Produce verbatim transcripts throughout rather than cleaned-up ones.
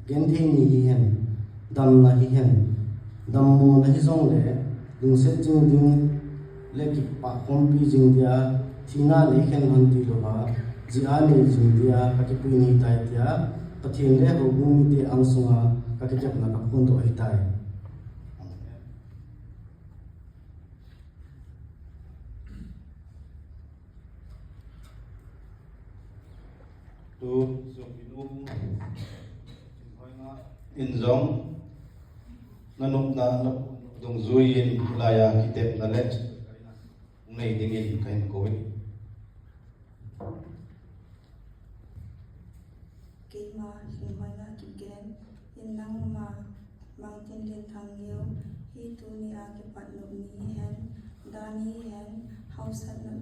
Genthei ni hihen, damna hihen, dammona hijongle, lungset jing ding le kipah khompi jing dia, thina nei khen lhon tilouva, jia nei jing dia kakipui nahitai tia, Pathen le houbung mite angsunga kakitepna kaphondoh ahitai. Tu, sopinu, in jong, nanopna, nadungjuiyin, laiya kitepna le nei dingin kahin kou e. Keima Lhinghoina Kipgen, in nangma Mangtinlen Thangngeo hi tunia kipat nop ni hihen, da ni hihen, hausatna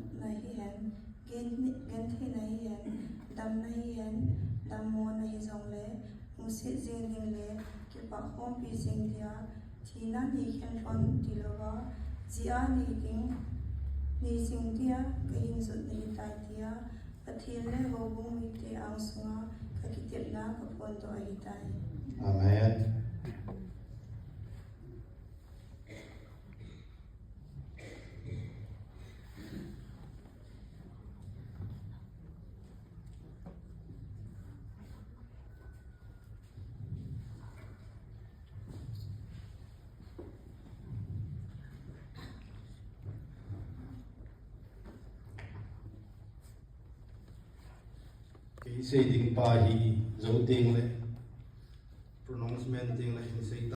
hihen, gen, gentheina hihen, damna hihen, dammona hijongle, lungset jing ding le kipah khompi jing dia, thina nei khen lhon tilouva, jia nei ding, nei jing dia kahin jot nahitai tia, Pathen le houbung mite angsunga kakitepna kaphondoh ahitai. Amen. Kei sei ding pa hi jou tengle, pronouncement tengle,